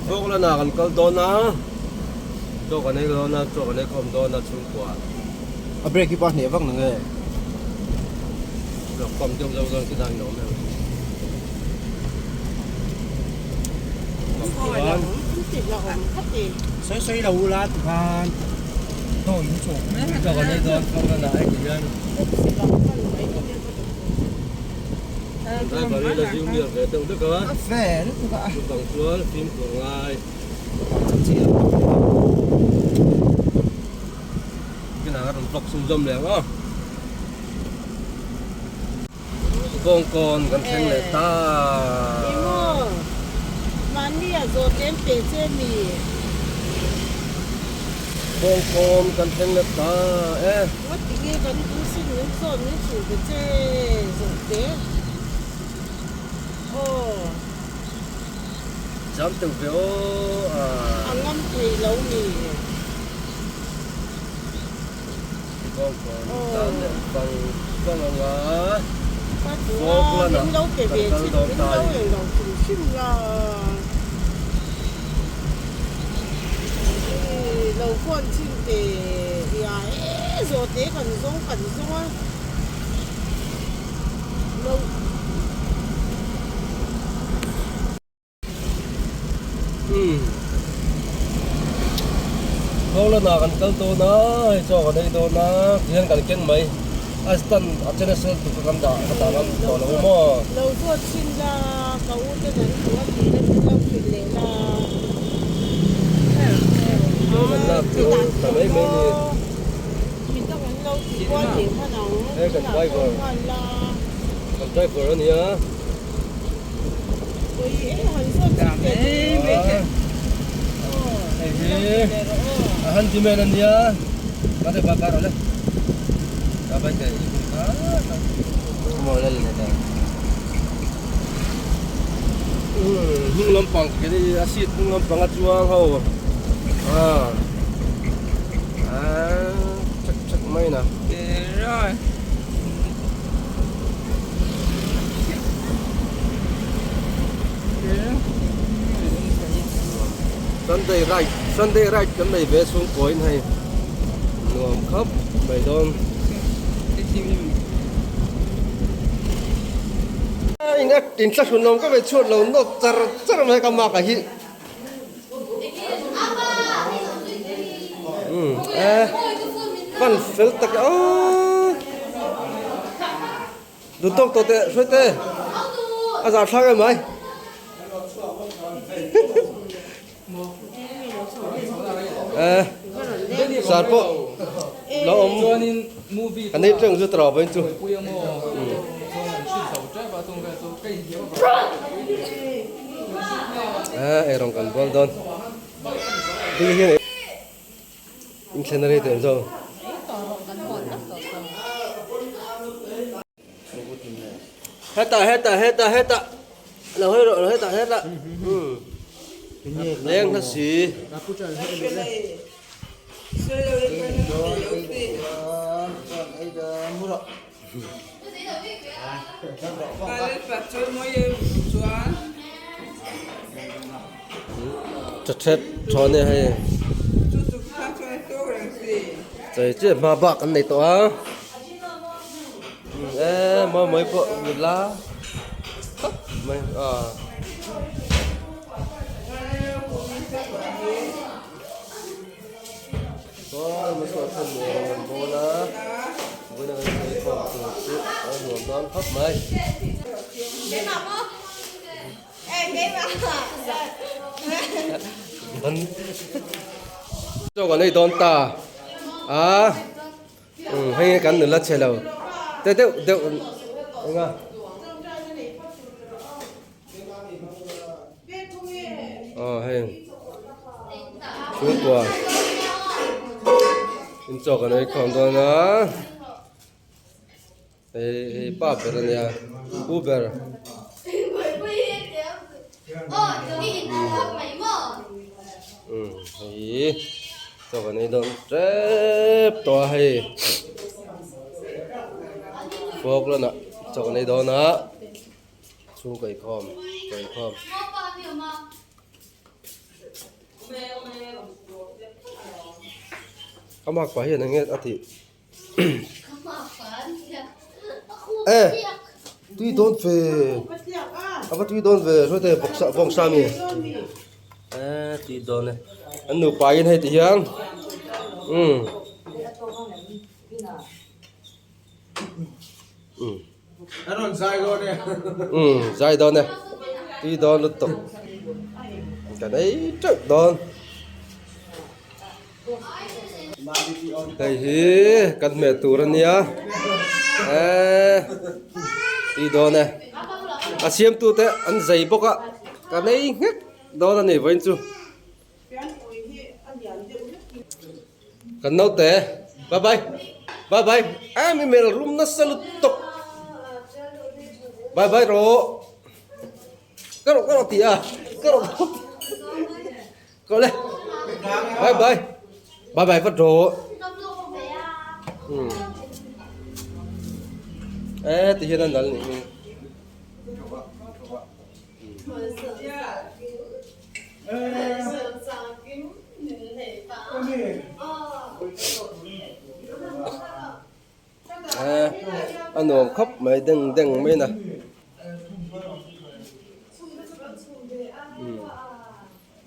Vawklanah kan kal dawn a, chaw kan ei dawn a, chaw kan ei khawm dawn a chhungkua. A brake hi pa hneh vak na nge? Lawk pump deuh deuh dawn khi dan lawm em. Sawi sawi lo ula ti khan chaw in chaw. Chaw kan ei dawn Vawklanah hei ti hian. Driver hi la junior ve deuh deuh a. A fel lutuk a. Chuvang chuan fimkhur ngai. Kinah ka rawn vlog chhunzawm leh ang aw. Kawngkawn kan thleng leh ta. Emaw mahni a zawh tlem pe che mi. Kawngkawn kan thleng leh ta e. Ngawt tinge kan duh sin min zawt min hrilh ve che zawh te aw. Jam teuh ve aw a. A ngam thei lo mi. Kawngkawn tan leh vang vang ang a. Ka duh a min lo pe ve chin min lo ei lo hrim hrim la. I lo phone chin te ia e zawh te kan zawng kan zawng a lo. Kawlana kan kal dawn a hei chaw kan ei dawn a tihian kan ken mai a stand a chena sel tuk a kan dah ka dah ngam tawh lo maw. Lo zawt chin la ka u ten an duh a tih na min lo hrilh leh la. Chaw kan lak chu ta mai mai ni. Midang an lo ti kual leh hman ang Hei kan driver kan driver a nia. Hei hi a handyman a nia ka te ba kar le ka bai te i kum kha mo le le ta hnung lampang ke ni a seat hnung lampang a chuang ho a a chak chak mai na Sunday ride Sunday ride kan nei ve chhung pawhin hei nuam khawp mai dawn. In thlahrun awm ka ve chhuat lo nawt char char mai ka mak a hi. Pan fel tak aw duh tawk tawh teh hruai te a zah thlak em mai eh sar pawh lo awm a nei teuh chu tawrh vawiin chu. Ah eirawng kan bual dawn ding hian in thlen a rei tawh em zawk hetah hetah hetah hetah lo hawi rawh hetah hetah leng hla si. Thathet thaw nia hei chei chiah hma bak an nei tawh a e mawi mawi pawh nula khawp mai a. Chuan a chhuah chhan ni awm an bawl a vawiin a kan sawi khawm tur chu a nuam dawn khawp mai. Chaw kan ei dawn ta a hei kan nula chhe lo te deuh deuh eng a. Aw hei chhungkua in chaw kan ei khawm dawn a hei hei pa ber a nia pu ber. Hei chaw kan ei dawn tep tawh a hei Falkland ah chaw kan ei dawn a. Chhung kaihkhawm kaihkhawm. Ka mak pah hian eng nge a tih e tui dawn ve a va tui dawn ve hruai te bawksa bawngsa mi e tui dawn e an nupa in hei ti hian umm umm umm zai dawn e tui dawn lutuk kan ei teuh dawn. Hei hi kan hmeh tur a nia eee tui dawn e a siamtu te an zei bawk a ka nei nghek dawn a ni vawiin chu kan naute bye bye bye bye em i mel rum nasa lutuk bye bye rawh ka rawh ka rawh tih a ka rawh ka rawh. Cậu lên. Bye bye. Bye bye vất rổ. Ừ. Ê, tự nhiên anh nói nhỉ. A nuam khawp mai deng deng mai na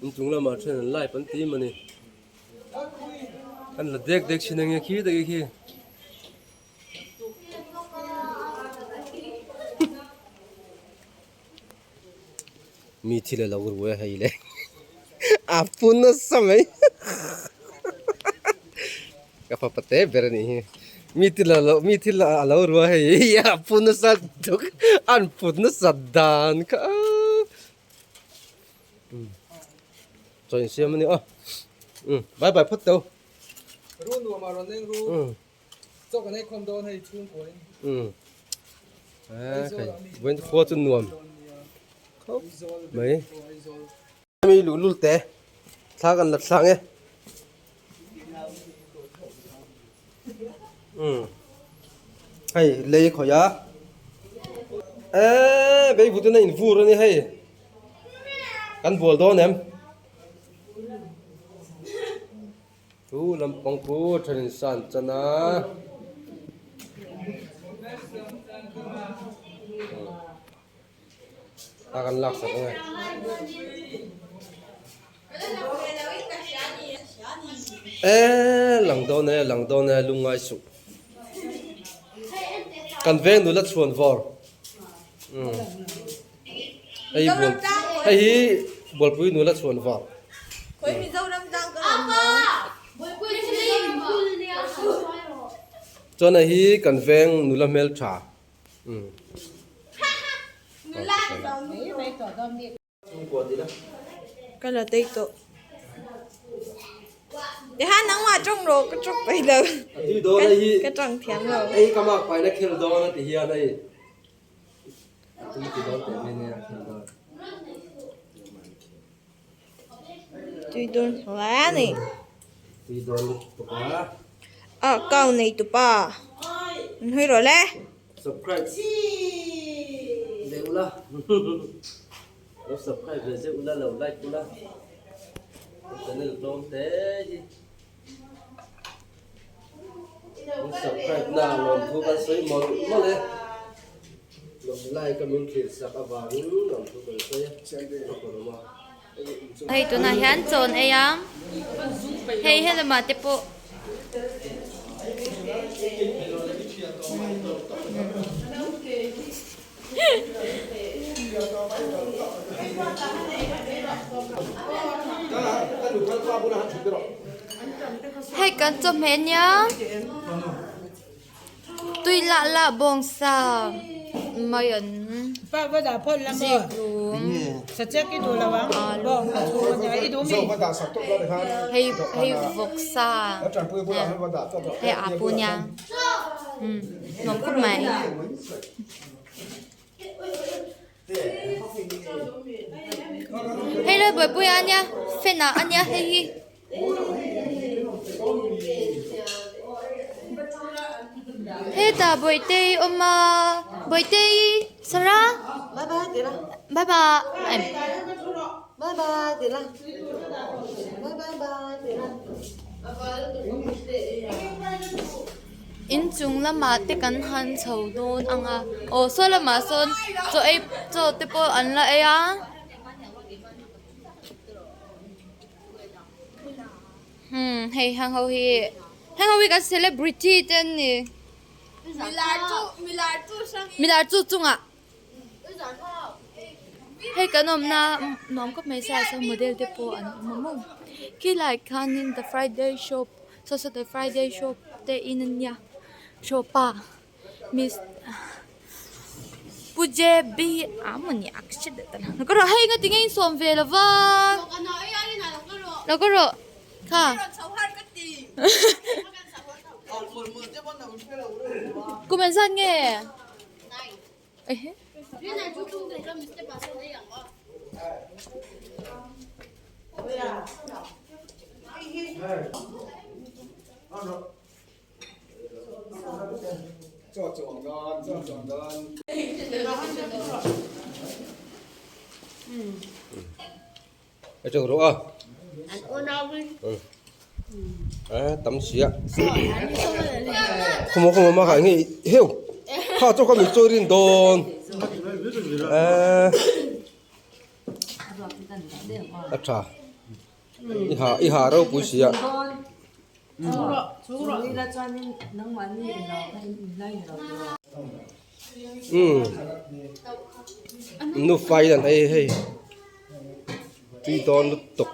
inchung lamah then an live an ti mawni an la dek dek thin ang e khi tak e khi. Mi thil a lo ru e hei le a pu nasa mai ka fapa te ber a nih hi mi thil a lo mi thil a lo ru a hei a pu nasa tuk an put nasa dan kha chaw insiam a ni aw bye bye phawt teu ru nuam a rawn eng ru chaw kan ei khawm dawn hei chhungkua in vawiin khua chu nuam khawp mai mi luhlul te thla kan la thlang e hei lei khawih a eee beivut in a invur a ni hei kan bual dawn em. Chu lampang chu then in san chan a. A kan lak sak ange. E lang dawn e lang dawn e lungngai suh. Kan veng nula chhuan vawr. Hei bual hei hi bualpui nula chhuan vang. Chuan hei hi kan veng nula hmeltha. Ka la tei tawh. Tihan nangmah tawng rawh ka tawng peih lo. Ka tawng thiam lo. Hei ka mak paina khel dawn a ti hian hei. Tui dawn hle a ni. A kau nei tu pa an hawi rawh le. Subscribe leh ula lo subscribe ve zeuh ula lo like ula channel tlawm te hi. Min subscribe na lawmthu kan sawi mawlh mawlh e. Lawm like a min thlir sak avangin lawmthu kan sawi a. Ka kawr awm a. Hei tunah hian chawn ei a, hei helamah te pawh Hei kan chawhmeh nia tui lah lah bawngsa mai an zikhlum hei hei vawksa hei apu nia nuam khawp mai. Hei lai buaipui a nia fan ah a nia hei hi. Hetah Bawihtei awm a Bawihtei Sarah bye bye. Bye bye ti la. Bye bye bye ti la. Inchung lamah te kan han chho dawn ang a aw saw lamah sawn chaw ei chaw te pawh an la ei a hmm hei heng ho hi heng ho hi kan celebrity te an ni milar chu chungah. Hei kan awmna nuam khawp mai size a model te pawh an awm a maw khilai khanin the friday shop saw saw the friday shop te in a nia shop a miss pu j b a mawni a ka hre deuh ta lo ka rawh hei nga tinge in sawm ve lo va lo ka rawh kha kum engzat nge. Atang rawh a. A tam sia. Khumo khumo ma kha nge heu. Kha chu kha mi chawi rin dawn. A a tha. I ha i ha ropui sia. Umm nu fai dan hei hei tui dawn lutuk.